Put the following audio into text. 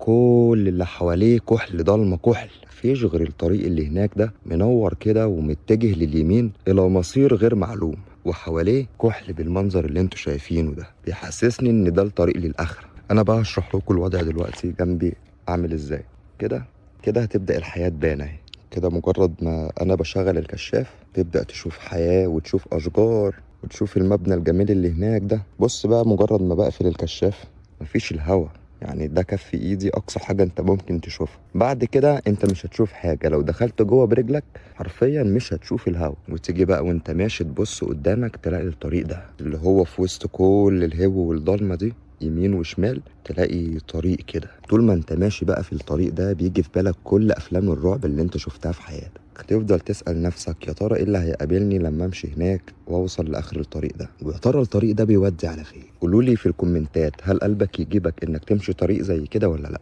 كل اللي حواليه كحل، ضلمة كحل، مفيش غير الطريق اللي هناك ده منور كده ومتجه لليمين الى مصير غير معلوم، وحواليه كحل بالمنظر اللي انتوا شايفينه ده، بيحسسني ان ده الطريق للاخره. انا بقى هشرح لكم الوضع دلوقتي جنبي عامل ازاي. كده كده هتبدا الحياة تبان اهي كده، مجرد ما انا بشغل الكشاف تبدا تشوف حياة وتشوف اشجار وتشوف المبنى الجميل اللي هناك ده. بص بقى، مجرد ما بقفل الكشاف مفيش الهوا، يعني ده كف ايدي اقصى حاجة انت ممكن تشوفها. بعد كده انت مش هتشوف حاجة، لو دخلت جوه برجلك حرفيا مش هتشوف الهوا. وتيجي بقى وانت ماشي تبص قدامك تلاقي الطريق ده اللي هو في وسط كل الهو والضلمه دي، يمين وشمال تلاقي طريق كده. طول ما انت ماشي بقى في الطريق ده بيجي في بالك كل افلام الرعب اللي انت شفتها في حياتك. تفضل تسأل نفسك يا ترى ايه اللي هيقابلني لما امشي هناك واوصل لاخر الطريق ده، ويا ترى الطريق ده بيودي على فين. قولولي في الكومنتات، هل قلبك يجيبك انك تمشي طريق زي كده ولا لا؟